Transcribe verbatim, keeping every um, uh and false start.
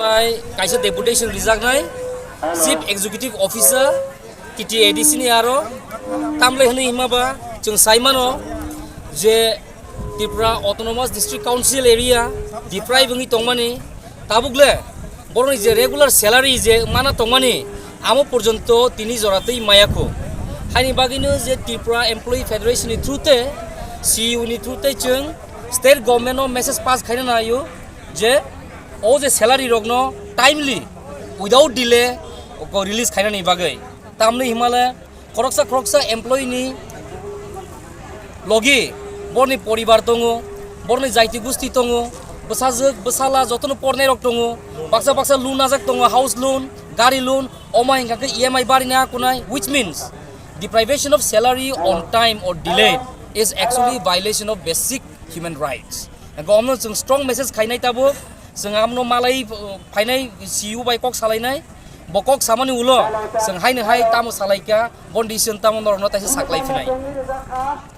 Hai kaisa deputation rijaknai Chief Executive Officer T T A D C ni aro tamle hwnwi hima ba chwng sai mano je Tripura Autonomous District Council area deprive wngwi tongmani tabuk le borokni je regular salary je mana tongmani amo porjonto tini jora twi maya kho. Haini bagwino je Tripura Employee Federation ni through te C U ni through te chwng state government no message pass khaina naio je o je salary rokno timely without delay ko release khainani bagwi. Tamni himale khoroksa khoroksa employee ni logi borni poribar tongo, borni jaiti gusti tongo, bwsajwk bwsala jotono pornai rok tongo, baksa baksa loan ajak tongo, house loan, gari loan, oma hingka khe E M I barina kunai, which means deprivation of salary on time or delayed is actually violation of basic human rights. Hingke omno chwng strong message khainai tabuk, chwng amno malai, uh, phainai C U bai kok salainai, bo kok samani ulo chwng haino hai tamo salaikha, bon decision tamo norokno taisa saklai phinai.